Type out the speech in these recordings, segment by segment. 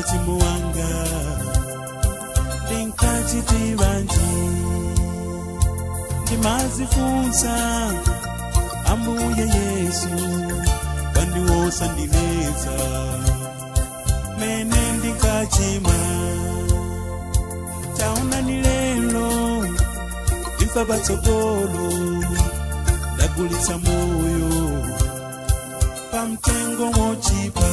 Machimo wanga ndinkachitiranji ndimazifunsa ambuye Yesu bandiwosandileza mene ndinkachima taonani lelo imfa patsogolo ndagulitsa moyo pamtengo wochipa.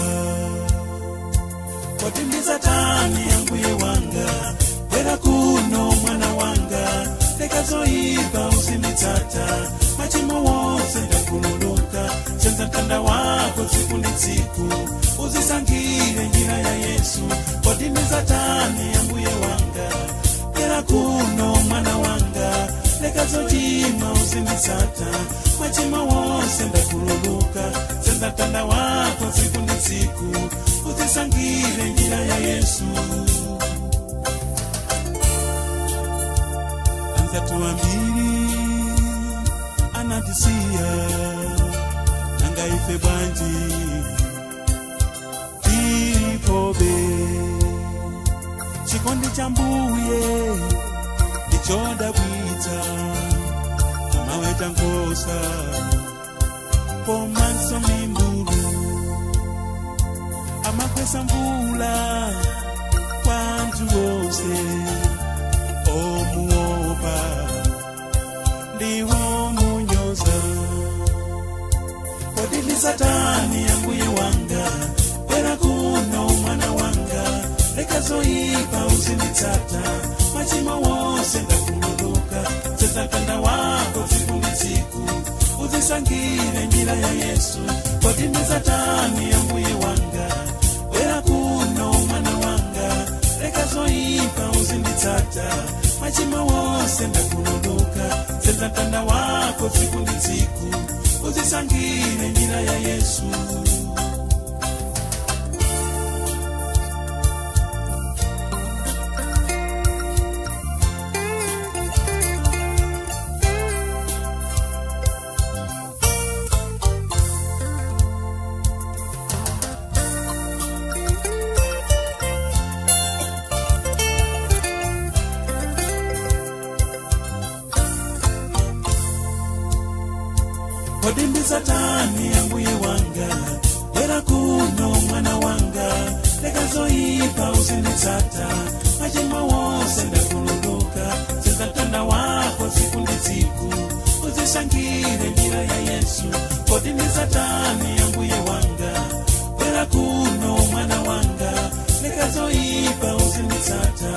Kodi ndi satani ambuye wanga bwera kuno mwana wanga leka zoyipa uzinditsata machimo wonse ndakhululuka senza mtanda wako tsiku ndi tsiku uzisangire njira ya Yesu. Kodi ndi satani ambuye wanga bwera kuno mwana wanga leka zochimwa uzinditsata machimo wonse ndakhululuka senza mtanda wako tsiku ndi tsiku uzisangire njira ya Yesu. Anzatu ambiri anatisiya nanga ife bwanji tilipobe chikondi cha mbuye ndichodabwitsa amaweta nkhosa komanso mimbulu amagwetsa mvula kwa anthu onse omuopa ndiwo munyoza. Kodi ndi satani ambuye wanga bwera kuno mwana wanga leka zoyipa uzinditsata machimo wonse ndakhululuka senza mtanda wako tsiku ndi tsiku uzisangire njira ya Yesu. Kodi ndi satani ambuye wanga bwera kuno mwana wanga leka zoyipa uzinditsata machimo wonse ndakhululuka senza mtanda wako tsiku ndi tsiku uzisangire njira ya Yesu. Kodi ndi satani ambuye wanga bwera kuno mwana wanga leka zoyipa uzinditsata machimo wonse ndakhululuka senza mtanda wako tsiku ndi tsiku uzisangire njira ya Yesu. Kodi ndi satani ambuye wanga bwera kuno mwana wanga leka zoyipa uzinditsata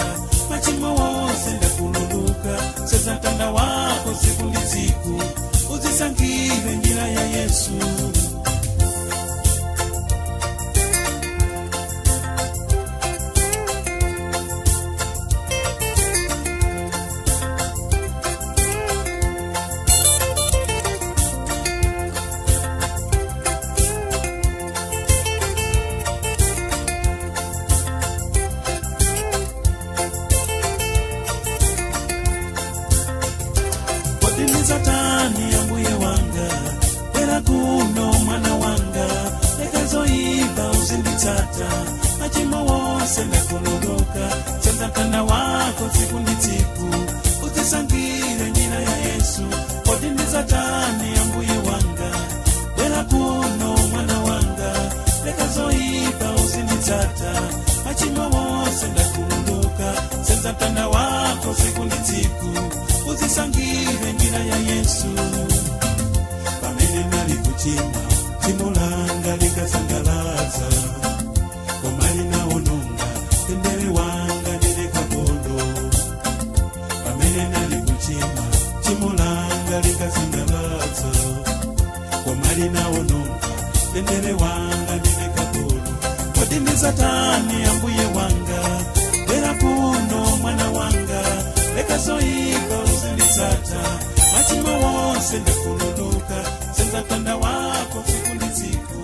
machimo wonse ndakhululuka senza mtanda wako tsiku ndi tsiku uzisangire njira ya Yesu. Kodi ndi satani ambuye wanga bwera kuno mwana wanga leka zoyipa uzinditsata machimo wonse ndakhululuka senza mtanda wako tsiku ndi tsiku uzisangire njira ya Yesu. Kodi ndi satani ambuye wanga bwera kuno mwana wanga leka zoyipa uzinditsata machimo wonse ndakhululuka senza mtanda wako tsiku ndi tsiku uzisangire njira ya Yesu. Pamene nali kuchimwa tchimo langa likasangalatsa koma linaononga mtendere wanga ndine kapolo. Pamene nali kuchimwa tchimo langa likasangalatsa koma linaononga mtendere wanga ndine kapolo. Kodi ndi satani ambuye wanga bwera kuno mwana wanga leka zoyipa uzinditsata machimo wonse ndakhululuka senza mtanda wako tsiku ndi tsiku.